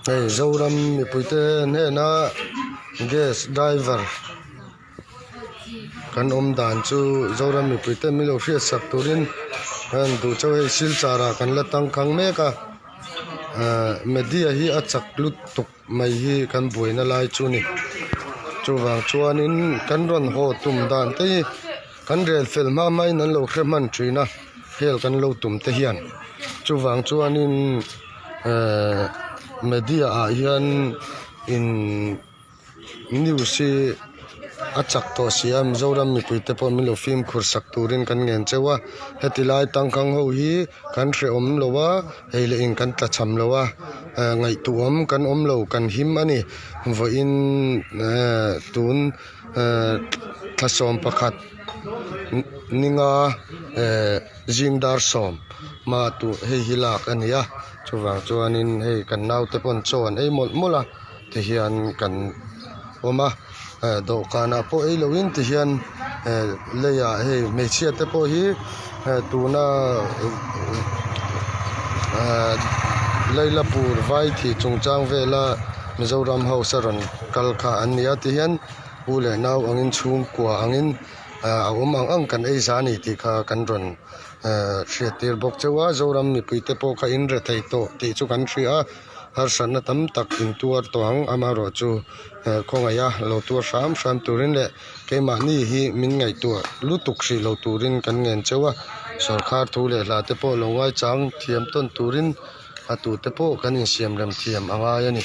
Hei Zoram mipuite hnena gas driver kan awm dan chu Zoram mipuite min lo hriat sak turin an duh chauh hei silchar ah kan la tangkhang mek a ahh media hi a chak lutuk mai hi kan buaina lai chu a ni chuvang chuanin kan rawn haw tum dan te hi kan rel fel hma hmain an lo hre hman thin a hel kan lo tum te hian chuvang chuanin ehh media ah hian in news hi a chak tawh si a Mizoram mipui te pawh min lo fimkhur sak turin kan ngen cheu a heti lai tangkhang ho hi kan hrehawm lo a hei leh in kan tlachham lo a eh ngaihtuahawm kan awm lo kan him a ni vawiin eh tun eh thlasawm pakhat ninga eh zing dar sawm hma tur hei hi lak a ni a chuvang chuanin hei kan naute pawn chaw an ei mawlh mawlh a. Ti hian kan awm a eh dawhkanah pawh ei loin ti hian eh leiah hei hmeichhia te pawh hi eh tuna eh Lailapur vai thih chungchang vela Mizoram house a rawn kal kha an ni a ti hian u leh nau angin chhungkua angin eh a awm ang ang kan ei za a ni tih kha kan rawn eh hriattir bawk cheu a Zoram mipui te pawh kha in rethei tawh tih chu kan hria a. Harsatna tam tak intuar tawh ang amaherawh chu khawngaih a lo tuar hram hram turin leh keimahni hi min ngaihtuah lutuk hrih lo turin kan ngen cheu a, sawrkhar thu leh hla te pawh lo ngaichang thiam tawn turin a tute pawh kan insiamrem thiam a ngai a ni.